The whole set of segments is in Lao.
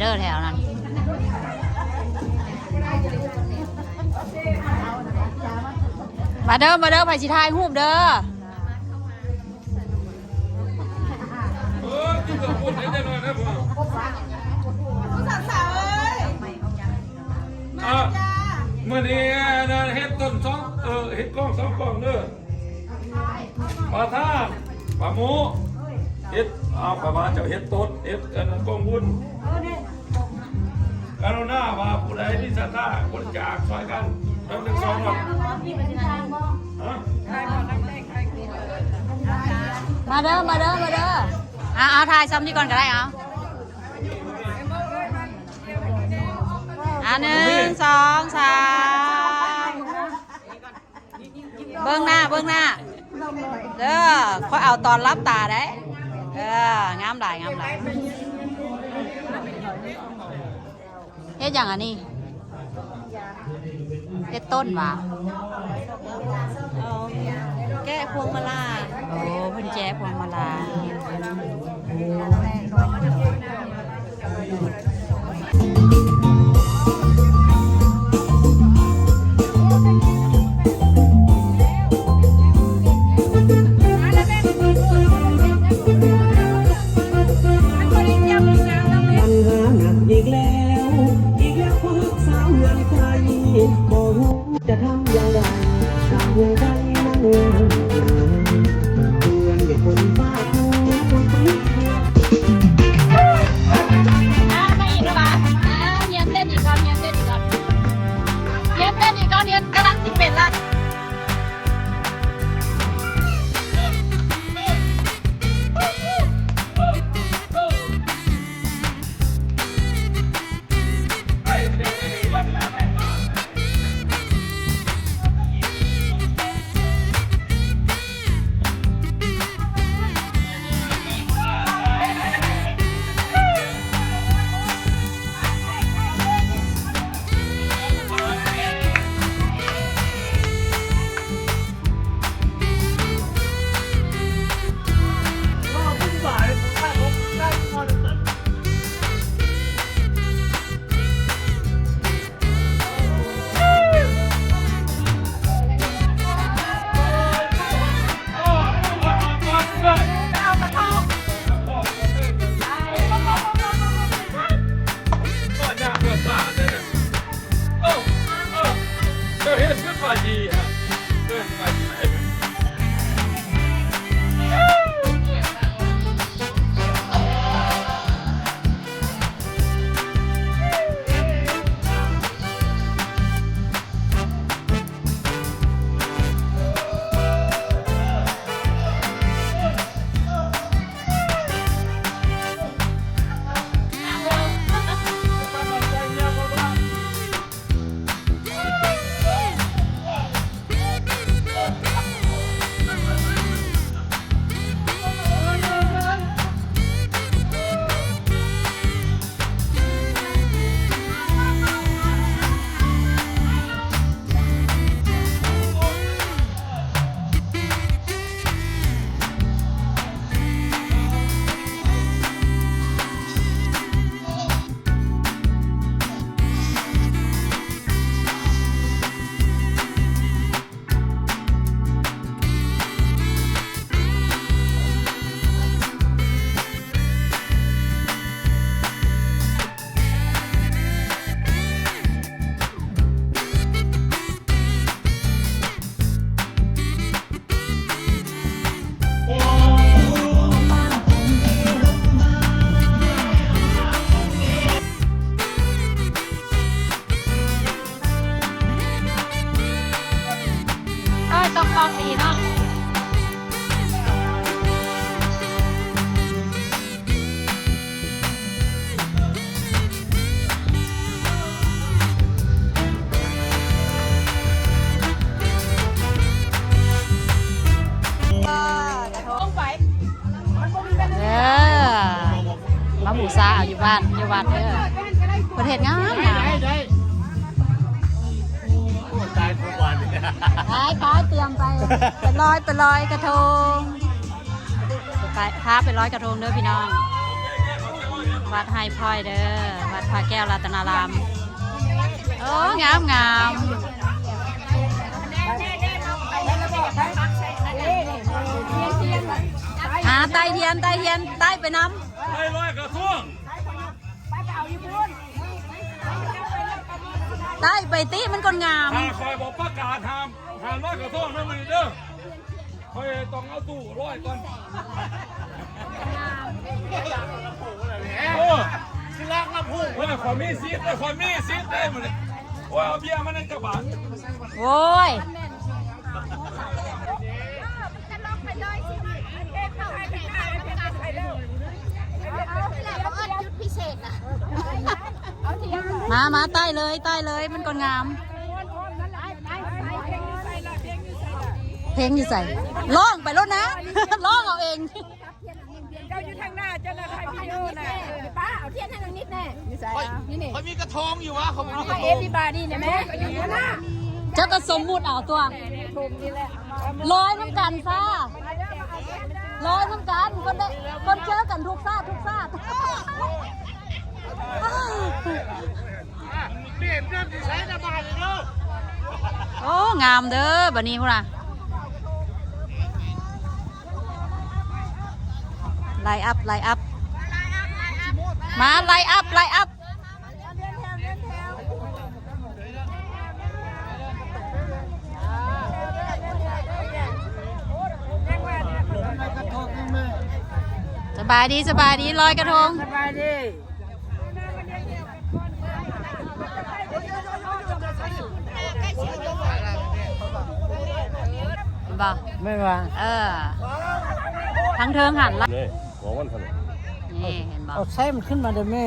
ເດີແຖວນັ້ນ ມາເດີ ມາເດີ ໃຜຊິຖ່າຍຮູບເດີ. ເອີ ກິນເຂົ້າປຸ້ນໃຫ້ຈັກໜ້ອຍນະ ຜູ້ສາວເອີຍ ມາ ອ່າ ຈ້າ ມື້ນີ້ເຮັດຕົ້ນສອງ ເອີ ເຮັດກ້ອງສອງກ້ອງເດີ ປາທານ ປາໂມ ເຮັດ ເອົາ ຂ້ອຍວ່າເຈົ້າເຮັດຕົ້ນ ເຮັດອັນນັ້ນກ້ອງບຸນ. ກະລຸນາວ່າຜູ້ໃດມີສັດທາບໍລິຈາກຊ່ອຍກັນ ແປັບໜຶ່ງ ສອງ ຮະ ມາເດີ ມາເດີ ມາເດີ. ອ່າ ເອົາ ຖ່າຍຊ່ຳນີ້ກ່ອນກະໄດ້ ເອົາ ອ່າ ໜຶ່ງ ສອງ ສາມ. ເບິ່ງໜ້າ ເບິ່ງໜ້າເດີ ຂ້ອຍເອົາຕອນຫຼັບຕາໄດ໋. ເອີ ງາມຫຼາຍ ງາມຫຼາຍ. ເຮັດຫຍັງອັນນີ້? ເຮັດຕົ້ນຫວາ? ເອົາ ແກະພວງມາລາ. ໂອ້ ເພິ່ນແຈະພວງມາລາ. ອ່າ ມາອີກແລ້ວຫວາ? ອ່າ ຮຽນເຕັ້ນອີກກ່ອນ ຮຽນເຕັ້ນອີກກ່ອນ ຮຽນເຕັ້ນອີກກ່ອນ ຮຽນກຳລັງຊິເປັນລະ.ເອີ ຕ້ອງອອກດີເນາະ. ເອີ ມາບູຊາເອົາຢູ່ບ້ານ ຢູ່ວັດເດີ ເພິ່ນເຮັດງາມໆ. ໄປ ໄປ ຕຽມໄປ ໄປລອຍ ໄປລອຍກະທົງ ໄປ ພາໄປລອຍກະທົງເດີພີ່ນ້ອງ. ວັດໄຮພອຍເດີ ວັດພະແກ້ວລັດຕະນາລາມ. ໂອ້ ງາມໆ. ຫາໄຕ້ທຽນ ໄຕ້ທຽນ ໄຕ້ໄປນຳ ໄຕ້ລອຍກະທົງ ໄຕ້ໄປຕິ ມັນກະງາມ. ຖ້າຂ້ອຍບໍ່ປະກາດຫ້າມ ຫ້າມລອຍກະທົງນຳມື້ນີ້ເດີ. ຂ້ອຍຕ້ອງເອົາຕູ້ລອຍກ່ອນ. ໂອ້ ຊິລາກລຳໂພງ. ໂອ້ຍ ຂ້ອຍມີສິດເດ້ ຂ້ອຍມີສິດເດ້ມື້ນີ້. ໂອ້ຍ ເອົາເບຍມາແດ່ຈັກບາດ. ໂອ້ຍ ມາ ມາ ໄຕ້ເລີຍ ໄຕ້ເລີຍ ມັນກະງາມ. ເພງຢູ່ໃສ? ຮ້ອງໄປໂລດນະ ຮ້ອງເອົາເອງ. ເຈົ້າຢູ່ທາງໜ້າ ເຈົ້ານະຖ່າຍວິດີໂອນະ. ປ້າ ເອົາທຽນໃຫ້ນາງນິດແດ່. ຢູ່ໃສ? ຂ້ອຍມີກະທົງຢູ່ວະ ຂ້ອຍມີກະທົງ. ເອັບດີບາດີນີ້ແມ່ ເຈົ້າກະສົມມຸດເອົາຕົວະ. ລອຍນຳກັນຊະ ລອຍນຳກັນ ຄົນໄດ້ ຄົນເຈີກັນທຸກຊາດ ທຸກຊາດ. ໂອ້ ງາມເດີ ບາດນີ້ພຸ້ນນະ. ໄລອັບ ໄລອັບ ມາ ໄລອັບ ໄລອັບ. ສະບາຍດີ ສະບາຍດີ ລອຍກະທົງ ສະບາຍດີ. ເຫັນບໍ່? ແມ່ນວ່າ ເອີ ທາງເທິງຫັ້ນລະ ນີ້ ເຫັນບໍ່? ເອົາໄຊມັນຂຶ້ນມາເດີແມ່.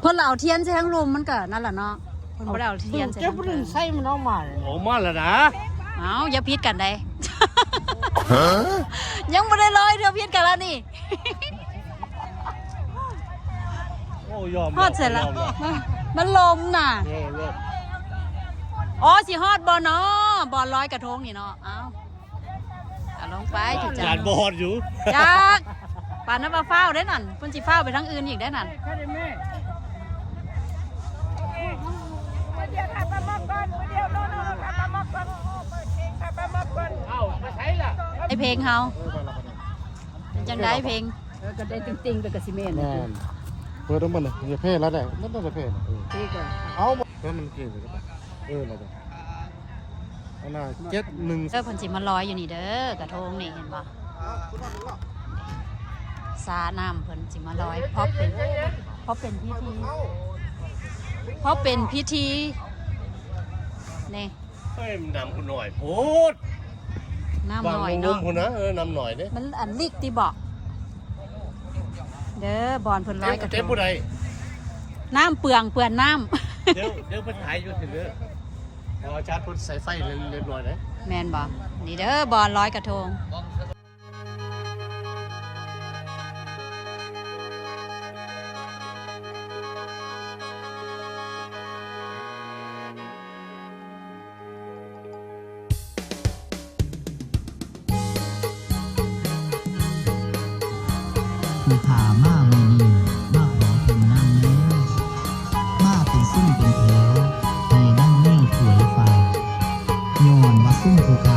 ເພິ່ນລະເອົາທຽນໃສ່ທາງລຸ່ມ ມັນກະນັ້ນລະເນາະ. ເພິ່ນບໍ່ໄດ້ເອົາທຽນໃສ່ ເຈົ້າບໍ່ໄດ້ໃສ່ມັນອອກມາ. ອອກມາແລ້ວນະ. ເອົ້າ ຢ່າຜິດກັນໃດ. ຮະ? ຍັງບໍ່ໄດ້ລອຍເທື່ອ ຜິດກັນລະນີ້. ໂອ້ ຍອມ ຮອດໃສລະ? ຍອມແລ້ວ ມັນລົມນະ. ເອີ ລົມ. ອໍ ຊິຮອດບໍ່ນໍ ບ່ອນລອຍກະທົງນີ້ນໍ. ເອົ້າ ເອົາລົງໄປ ຈານບໍ່ຮອດຢູ່ ຈັກ. ປານນັ້ນວ່າຟ້າວເດ້ນັ້ນ ເພິ່ນຊິຟ້າວໄປທາງອື່ນອີກໄດ໋ນັ້ນ. ໄອ້ເພງເຮົາ ເອີ ໄປລະ ເປັນຈັ່ງໃດເພງ? ເອີ ກະໄດ້ຕິ່ງໆ ໄປກະຊິແມ່ນ. ແມ່ນ ເປີດເອົາໝົດເລີຍ ຢ່າແພ້ລະໄດ້ ມັນຕ້ອງໄດ້ແພ້. ເອີ ເພງກະເອົາ ເອີ ມັນເກັ່ງ ເອີ ລະໄດ້ ອັນນ່າ ເຈັດໜຶ່ງ. ເອີ ເພິ່ນຊິມາລອຍຢູ່ນີ້ເດີ ກະທົງນີ້ ເຫັນບໍ່? ສານ້ຳ ເພິ່ນຊິມາລອຍ ເພາະເປັນ ເພາະເປັນພິທີ ເພາະເປັນພິທີ ນີ້. ເອີຍ ນ້ຳພຸ້ນໜ້ອຍໂພດ ນ້ຳໜ້ອຍເນາະ ພຸ້ນນະ. ເອີ ນ້ຳໜ້ອຍເດ້ ມັນອັນລິກຕິເບາະ. ເດີ ບ່ອນເພິ່ນລອຍກະທົງ ເຕັມບໍ່ໄດ້ ນ້ຳເປືອງ ເປື້ອນນ້ຳ. ດຽວ ດຽວໄປຖ່າຍຢູ່ເທິງເດີ ເພາະວ່າຈາດເພິ່ນໃສ່ໄຟລຽບລ້ອຍເດ້. ແມ່ນບໍ່? ນີ້ເດີ ບ່ອນລອຍກະທົງ. ຜູ້ຂ້າມາມື້ນີ້ ມາຂໍເພິ່ນນາງແມວ ມາເປັນຊຸມເປັນແຖວ ໃຫ້ນາງແມວຖວາຍຝາກ ຍ້ອນວ່າຊຸມຜູ້ຂ້າ